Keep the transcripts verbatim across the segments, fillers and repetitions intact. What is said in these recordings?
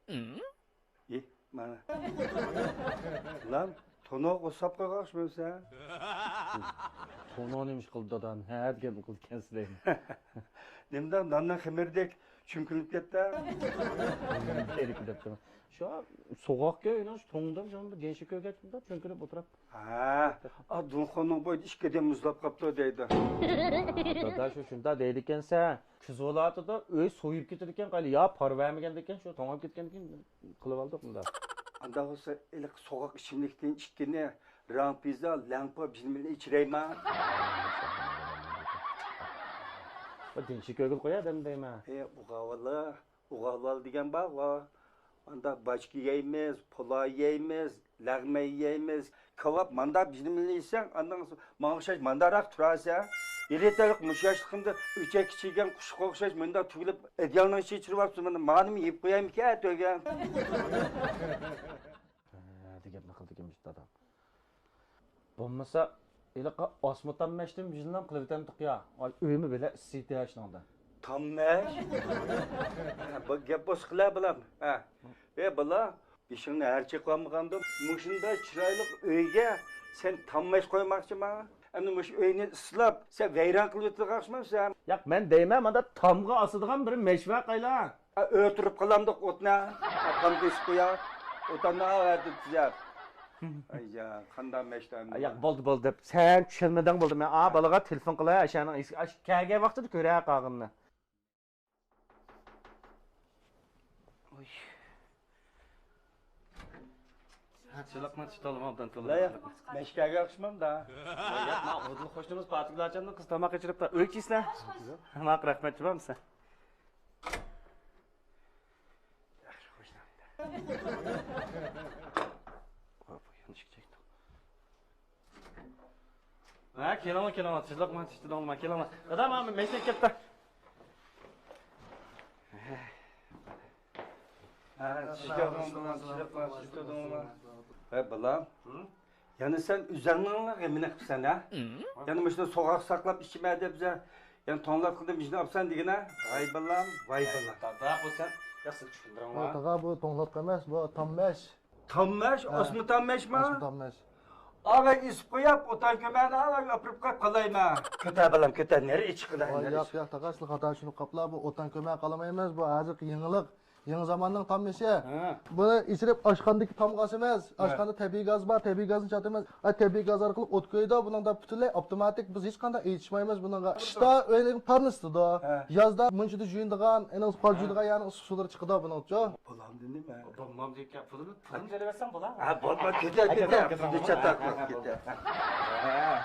ئى، مانا. لام، تونۇق ئۇسساپ قويغان ئوخشىمامسەن؟ تونۇق نېمە ئىش قىلدى دادا؟ نەدە گەپنى قىلىدىكەنسىز دەيمەن. نېمىدەڭ ناننىڭ خېمىرىدەك چۈڭكىلىپ كەتتى. ئېرىكى دەپتۇ. شۇ سوغۇقكەن ئۆينىڭ شۇ توڭدا شۇ دېڭىشى كۆرگەچ چۈڭكىلىپ ئولتۇرۇپ. ھە، ئا، دۇنخۇننىڭ بويىدا ئىككى دەم مۇزلاپ قاپتۇ دەيدۇ. دادا شۇ شۇنداق دەيدىكەنسەن. كۈز ۋالايىتىدا ئۆي سويۇپ كېتىدىكەن، قايلى يا پار بەرمىگەندىكەن، شۇ توڭلاپ كەتكەندىكىن قىلىۋالدۇق مۇنداق. ئانداق بولسا، ھېلىقى سوغۇق ئىچىملىكتىن ئىككىنى رامپىزا، لەڭپا، بىزنىمىلنى ئىچىرەيما؟ بۇ دېڭىشى كۆرگىلى قويا دەم دەيمەن. ئى، ئۇغاۋالا، ئۇغاۋال دېگەن بارغۇ. ئاندا باچكا يەيمىز، پۇلاۋ يەيمىز، لەغمەن يەيمىز، كاۋاپ، ماندا بىزنىمىلنى يېسەڭ، ئاندىن ماڭا ئوخشاش مانداراق تۇرارسەن. ھېلىتېرىق مۇشۇ ياشلىقىمدا ئۆچەككە چىگەن قۇشقا ئوخشاش مۇنداق تۈگۈلۈپ، ئىدىيالنىڭ ئىچىگە چىرىۋاپسىز، مانا، مانا نېمە يەپ قويايمىكىن تۆگەم. ھە، دېگەننى قىلدىكەن مۇشۇ دادام. بولمىسا، ھېلىقى ئاسمىتان مەشتىن بىزنىڭ قىلىۋېتەمدۇق يا. ئاي، ئۆيمۇ بىلە ئىسسىيتى شۇنىڭدا. تام مەش؟ بۇ گەپ بولسا قىلە، بالام. ھە. ئەي، بالا، بېشىڭنى ھەر چېقىۋالمىغاندۇ؟ مۇشۇنداق چىرايلىق ئۆيگە سەن تام مەش قويماقچىما؟ ئەمدى مۇشۇ ئۆينى ئىسلاپ، سەن ۋەيران قىلىۋېتىدىغان ئوخشىمامسەن؟ ياق، مەن دەيمەن، مانا تامغا ئاسىدىغان بىر مەش بار قايلا. ئا، ئۆلتۈرۈپ قالامدۇق ئوتنى. ئا، تام بېسىپ قويار. ئوتاننى ئاۋەتىپ تۈزەپ. ئايجان، قانداق مەشتان. ياق، بولدى، بولدى. سەن چۈشەنمىدىڭ، بولدى. مەن ئا بالىغا تېلېفون قىلاي، ئاشۇنىڭ ئىس-، ئاش-، كەلگەن ۋاقتىدا كۆرە قالغىنىنى. ھە، چىلىقنى تۇتالماي ئوبدان تۇرۇپ. لا، ياق، مەشكەگە ئوخشىمامدا. ۋاي، ياق، ما ئۇدۇل قوشنىمىز پاتىگۈل ئاچامنىڭ قىزى تاماق ئېچىرىپتۇ. ئۆي كىيسىلە. ماق رەھمەت، جۇۋامسەن. ياخشى، خوش نامدا. ھە، كېلىڭلار، كېلىڭلار، تېزلىق بىلەن تېزلىق بىلەن كېلىڭلار. دادا، مانا مەشنەك كەپتۇ. ھە، تېزلىق بىلەن، تېزلىق بىلەن، تېزلىق بىلەن. ھە، بالام. ھە؟ يەنە سەن ئۆزۈڭنىڭ غېمىنى قىپسەن، ھە؟ يەنە مۇشۇنى سوغۇق ساقلاپ ئىچىمە دەپ، يەنە توڭلاپ قىلدىم، بىزنى ئاپسەن دېگىنە. ۋاي بالام، ۋاي بالام. دادا، بۇ سەن ياخشى چۈشەندۈرۈڭلار. دادا، بۇ توڭلاپ ئەمەس، بۇ تاممەش. تاممەش؟ ھە. ئاسما تاممەشما؟ ئاسما تاممەش. ئاۋاي ئېسىپ قوياپ، ئوتان كۆمەرنى ئاۋاي ئاپىرىپ قويۇپ قالايما. كۆتەر بالام، كۆتەر، نېرى ئىچقىلە. ۋاي، ياق، ياق، تاغا، سىلەر خاتا چۈشىنىپ قاپلا، بۇ ئوتان كۆمەر قالىمايمىز، بۇ ھازىرقى يېڭىلىق. يېڭى زاماننىڭ تاممىشى. ھە. بۇنى ئېچىرىپ ئاشخانىدىكى تامغا ئاسىمىز. ھە. ئاشخانىدا تەبىئىي گاز بار، تەبىئىي گازنى چاتىمىز. ئا، تەبىئىي گاز ئارقىلىق ئوت كۆيىدۇ. بۇنىڭدا پۈتۈنلەي ئاپتوماتىك، بىز ھېچقانداق ئېچىشمايمىز بۇنىڭغا. قىشتا ئۆينى پارلىتىدۇ. ھە. يازدا مۇنچىدا يۇيۇنىدىغان، ئېنىڭ پار جۇيىدىغان يەرنىڭ ئىسسىق سۇلىرى چىقىدۇ بۇنىڭچۇ. بولامدۇ نېمە؟ بولمامدۇ ئىكەن. پۇلىنى، پۇلىنى تۆلىۋەتسەڭ بولا. ھە، بولما، كېتە، كېتە. پۇلنى چاتاق قىلىپ كېتە. ھە.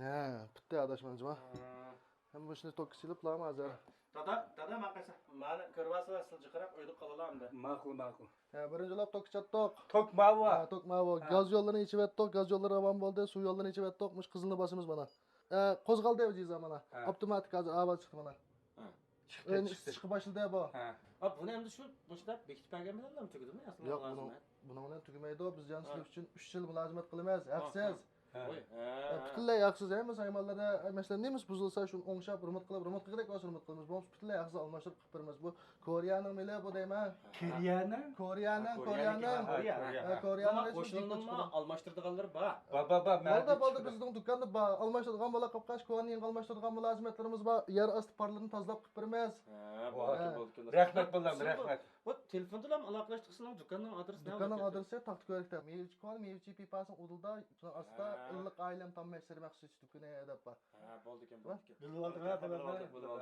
ھە، پۈتتى ئاداش مانا جۇما. ھە. ھەم بۇ ئىشنى توككا سېلىپلامۇ ھازىر؟ دادا، دادا، ماڭا قارىسا. مانا كۆرۈۋالسىلا، سىل جىقراق ئۆيدە قالىلا ئەمدى. ماقۇل، ماقۇل. ھە، بىرىنچى بولاپ توك چاتتۇق. توك ماۋۇ؟ ھە، توك ماۋۇ. ھە. گاز يوللىرىنى ئېچىۋەتتۇق، گاز يوللىرى راۋان بولدى، سۇ يوللىرىنى ئېچىۋەتتۇق. مۇشۇ قىزىلنى باسىمىز مانا. ھە، قوزغالدى جىزا مانا. ھە. ئاپتوماتىك ھازىر ئاۋاز چىقتى مانا. ھە. چىقتى، ئۆينى چىقتى. ئىسسىسى چىقىپ باشلىدى بۇ. ھە. ئا، بۇنى ئەمدى شۇ مۇشۇنداق بېكىتىپ بەرگەن بىلەنلا تۈگىدىمۇ ئەسلى؟ ياق، بۇنىڭ، بۇنىڭ بىلەن تۈگىمەيدۇ. بىز يەنە سىلەر ئۈچۈن ئۈچ يىل مۇلازىمەت قىلىمىز، ھەقسىز. ھە. ھە، پۈتۈنلەي ھەقسىز، ھە، مۇ سايمانلاردا، مەسىلەن، نېمىسى بۇزۇلسا، شۇنى ئوڭشاپ، رېمونت قىلىپ، رېمونت قىلغۇدەك بولسا رېمونت قىلىمىز. بولمىسا پۈتۈنلەي ھەقسىز ئالماشتۇرۇپ قىلىپ بېرىمىز. بۇ كورېيەنىڭ مېلى بۇ دەيمەن. كورېيەنىڭ؟ كورېيەنىڭ، ھە، كورېيەنىڭ. كورېيەنىڭ. ھە، كورېيەنىڭ. قوشنىڭنىڭمۇ ئالماشتۇرىدىغانلىرى بار. بار، بار، بار. بولدى، بولدى، بىزنىڭ دۇكاندا بار. ئالماشتۇرىدىغان بالا قاپقاچ، كونا يېڭىغا ئالماشتۇرىدىغان مۇلازىمەتلىرىمىز بار. يەر ئاستى پارلىرىنى تازىلاپ قىلىپ بېرىمىز. ھە، بولدى، بولدى. رەھمەت، بالام، رەھمەت. بۇ تېلېفوندىلا ئالاقىلەشتۇق، سىزنىڭ دۇكاننىڭ ئادرېسى نەدە؟ دۇكاننىڭ ئادرېسى تاختىكۆۋرۈكتە. مېۋىچى، كونا مېۋىچى پىپاسىنىڭ ئۇدۇلىدا، شۇنىڭ ئاستىدا ھە. ئىللىق ئائىلەم تاممەش سىرى مەخسۇس دۇكىنى دەپ بار. ھە، بولدىكەن، بولدىكەن. بىلىۋالدىڭ، ھە، بىلىۋالدىڭ. بىلىۋالدىم، بىلىۋالدىم.